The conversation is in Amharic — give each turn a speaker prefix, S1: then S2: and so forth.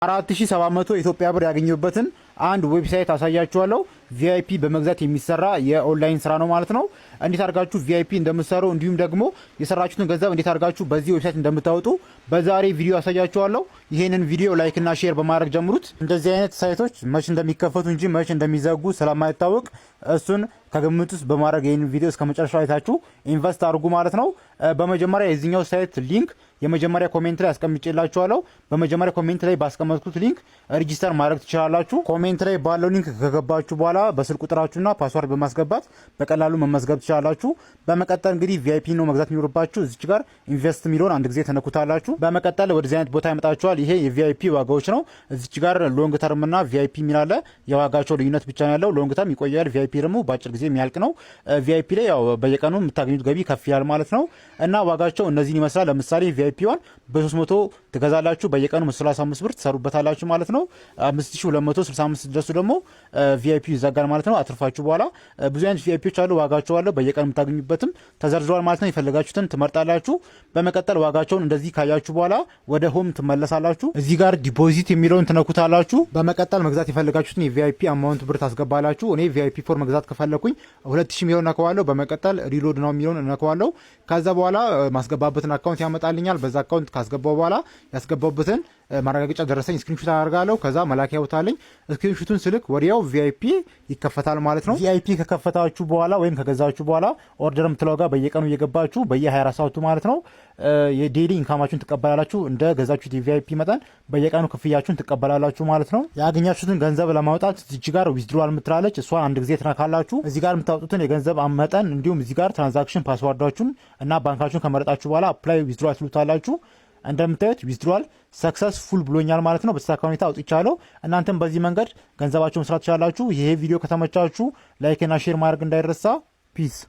S1: 4700 ኢትዮጵያ ብር ያገኘሁበትን አንድ website አሳያችኋለሁ። VIP በመግዛት የሚሰራ የኦንላይን ስራ ነው ማለት ነው። እንዴት አድርጋችሁ VIP እንደምትሰሩ እንዲሁም ደግሞ የሰራችሁትን ገንዘብ እንዴት አድርጋችሁ በዚህ website እንደምታወጡ በዛሬ ቪዲዮ አሳያችኋለሁ። ይሄንን ቪዲዮ like እና share በማድረግ ጀምሩት። እንደዚህ አይነት site ኦች መች እንደሚከፈቱ እንጂ መች እንደሚዘጉ ስለማይታወቅ እሱን ከግምት ውስጥ በማድረግ ይህንን ቪዲዮ እስከ መጨረሻው አይታችሁ invest አድርጉ ማለት ነው። በመጀመሪያ የዚህኛው site link የመጀመሪያ comment ላይ አስቀምጬላችኋለሁ። በመጀመሪያ comment ላይ ባስቀመጥኩት link register ማድረግ ትችላላችሁ። Comment ላይ ባለው link ከገባችሁ በኋላ በስልክ ቁጥራችሁና password በማስገባት በቀላሉ መመዝገብ ትችላላችሁ። በመቀጠል እንግዲህ VIP ነው መግዛት የሚኖርባችሁ። እዚች ጋር invest የሚለውን አንድ ጊዜ ትነኩታላችሁ። በመቀጠል ወደዚህ አይነት ቦታ ያመጣችኋል። ይሄ የ VIP ዋጋዎች ነው። እዚች ጋር long term እና VIP የሚል አለ። የዋጋቸው ልዩነት ብቻ ነው ያለው። Long term ይቆያል፣ VIP ደግሞ በአጭር ጊዜ የሚያልቅ ነው። VIP ላይ ያው በየቀኑ የምታገኙት ገቢ ከፍ ይላል ማለት ነው። እና ዋጋቸው እነዚህን ይመስላል። ለምሳሌ VIP one በ300 ትገዛላችሁ። በየቀኑ 35 ብር ትሰሩበታላችሁ ማለት ነው። 5265 ደርሱ ደግሞ VIP ይዘጋል ማለት ነው። አትርፋችሁ በኋላ ብዙ አይነት VIP ዎች አሉ። ዋጋቸው አለ፣ በየቀኑ የምታገኙበትም ተዘርዝሯል ማለት ነው። የፈለጋችሁትን ትመርጣላችሁ። በመቀጠል ዋጋቸውን እንደዚህ ካያችሁ በኋላ ወደ home ትመለሳላችሁ። እዚህ ጋር deposit የሚለውን ትነኩታላችሁ። በመቀጠል መግዛት የፈለጋችሁትን የ VIP amount ብር ታስገባላችሁ። እኔ VIP 4 መግዛት ከፈለኩኝ 2000 የሚለውን እነካዋለሁ። በመቀጠል reload now የሚለውን እነካዋለሁ። ከዛ በኋላ ማስገባበትን account ያመጣልኛል። በዛ account ካስገባው በኋላ ያስገባበትን ማረጋገጫ ደረሰኝ screenshot አደርጋለሁ። ከዛ መላኪያ ቦታ አለኝ። Screenshot ኡን ስልክ ወዲያው VIP ይከፈታል ማለት ነው። VIP ከከፈታችሁ በኋላ ወይም ከገዛችሁ በኋላ order የምትለው ጋር በየቀኑ እየገባችሁ በየ24 ሰዓቱ ማለት ነው የ daily income ኣችሁን ትቀበላላችሁ። እንደ ገዛችሁት የ VIP መጠን በየቀኑ ክፍያችሁን ትቀበላላችሁ ማለት ነው። ያገኛችሁትን ገንዘብ ለማውጣት እዚች ጋር withdrawal የምትላለች፣ እሷን አንድ ጊዜ ትነካላችሁ። እዚህ ጋር የምታወጡትን የገንዘብ መጠን እንዲሁም እዚህ ጋር transaction password ኣችሁን እና ባንካችሁን ከመረጣችሁ በኋላ apply withdrawal ትሉታላችሁ። እንደምታዩት withdrawal successful ብሎኛል ማለት ነው። በተሳካ ሁኔታ አውጥቻለሁ። እናንተም በዚህ መንገድ ገንዘባችሁን መስራት ትችላላችሁ። ይሄ ቪዲዮ ከተመቻችሁ like እና share ማድረግ እንዳይረሳ። Peace.